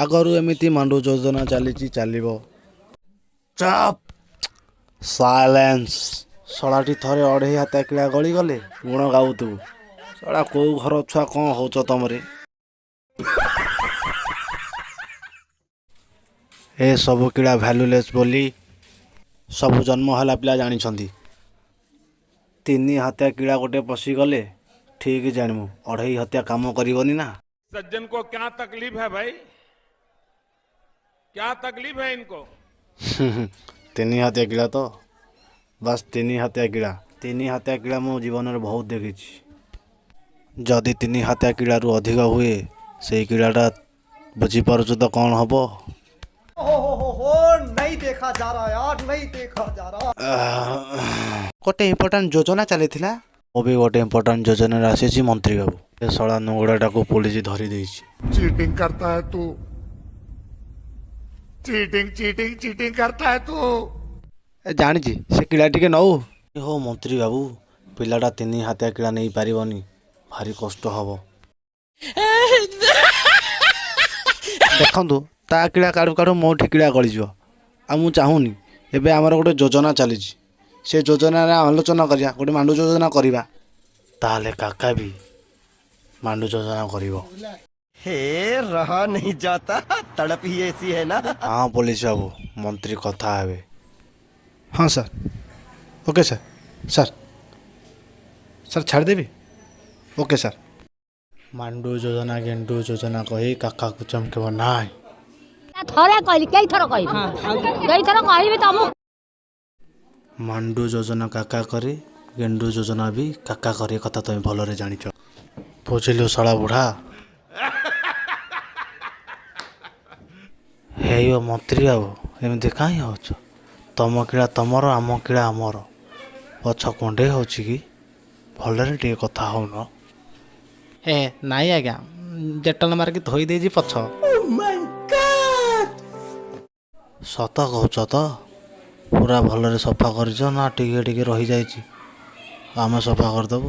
ଆଗରୁ ଏମିତି ମାଣ୍ଡୁ ଯୋଜନା ଚାଲିଛି, ଚାଲିବ। Chop, silence. ଶଳାଟି ଥରେ ଅଢ଼େଇ ହାତ କିଳା ଗଳିଗଲେ ଗୁଣ ଗାଉଥିବୁ। ଶଳା କୋଉ ଘର ଛୁଆ, କ'ଣ ହଉଛ ତମରେ? ଏ ସବୁ କିଳା ଭ୍ୟାଲୁଲେସ୍ ବୋଲି ସବୁ ଜନ୍ମ ହେଲା ପିଲା ଜାଣିଛନ୍ତି। ତିନି ହାତିଆ କିଳା ଗୋଟେ ପଶିଗଲେ ଠିକ୍ ଜାଣିବୁ, ଅଢ଼େଇ ହତ୍ୟା କାମ କରିବନି ନା। सज्जन को क्या तकलीफ है भाई? क्या तकलीफ है इनको? ତିନି ହାତିଆ କିଳା ତ ବାସ୍, ତିନି ହାତିଆ କିଳା। ତିନି ହାତିଆ କିଳା ମୋ ଜୀବନରେ ବହୁତ ଦେଖିଛି। ଯଦି ତିନି ହାତିଆ କିଳାରୁ ଅଧିକ ହୁଏ ସେଇ କିଳାଟା, ବୁଝିପାରୁଛୁ ତ କ'ଣ ହବ? हो हो हो, नहीं देखा जा रहा यार, नहीं देखा जा रहा। ଗୋଟେ ଇମ୍ପୋର୍ଟାଣ୍ଟ ଯୋଜନା ଚାଲିଥିଲା। ମୁଁ ବି ଗୋଟେ ଇମ୍ପୋର୍ଟାଣ୍ଟ ଯୋଜନାରେ ଆସିଛି ମନ୍ତ୍ରୀ ବାବୁ। ଏ ଶଳା ନୁଙ୍ଗୁଡ଼ାଟାକୁ ପୋଲିସ ଧରି ଦେଇଛି। चीटिंग करता है तू, चीटिंग चीटिंग चीटिंग करता है तू। ଏ ଜାଣିଛି, ସେ କିଳା ଟିକେ ନଉ। ହଉ ମନ୍ତ୍ରୀ ବାବୁ, ପିଲାଟା ତିନି ହାତିଆ କିଳା ନେଇପାରିବନି, ଭାରି କଷ୍ଟ ହବ। ଦେଖନ୍ତୁ, ତା କିଳା କାଢ଼ୁ କାଢ଼ୁ ମୋଠି କିଳା ଗଳିଯିବ, ଆଉ ମୁଁ ଚାହୁଁନି। ଏବେ ଆମର ଗୋଟେ ଯୋଜନା ଚାଲିଛି, ସେ ଯୋଜନାରେ ଆଲୋଚନା କରିବା, ଗୋଟେ ମାଣ୍ଡୁ ଯୋଜନା କରିବା। ତାହେଲେ କାକା ବି ମାଣ୍ଡୁ ଯୋଜନା କରିବ। हे, रहा नहीं जाता, तड़प ही ऐसी है ना। ହଁ ପୋଲିସ ବାବୁ, ମନ୍ତ୍ରୀ କଥା ହେବେ। ହଁ sir, okay sir. Sir, sir, ଛାଡ଼ିଦେବି? Okay sir. Mandu ଯୋଜନା ଗେଣ୍ଡୁ ଯୋଜନା କହି କାକାକୁ ଚମକିବ ନାହିଁ। ଥରେ କହିଲି, କେଇଥର କହିବି? କେଇଥର କହିବି ତମକୁ? ମାଣ୍ଡୁ ଯୋଜନା କାକା କରେ, ଗେଣ୍ଡୁ ଯୋଜନା ବି କାକା କରେ, କଥା ତମେ ଭଲରେ ଜାଣିଛ। ବୁଝିଲୁ ଶଳା ବୁଢ଼ା? ହେଇଓ ମନ୍ତ୍ରୀ ବାବୁ, ଏମିତି କାହିଁ ହେଉଛ? ତମ କିଳା ତମର, ଆମ କିଳା ଆମର। ପଛ କୁଣ୍ଢେଇ ହେଉଛି କି? ଭଲରେ ଟିକେ କଥା ହଉନ। ହେ ନାଇଁ ଆଜ୍ଞା, ଡେଟଲ ମାରିକି ଧୋଇ ଦେଇଛି ପଛ। ସତ କହୁଛ ତ? ପୁରା ଭଲରେ ସଫା କରିଛ ନା ଟିକେ ଟିକେ ରହିଯାଇଛି? ଆମେ ସଫା କରିଦେବୁ।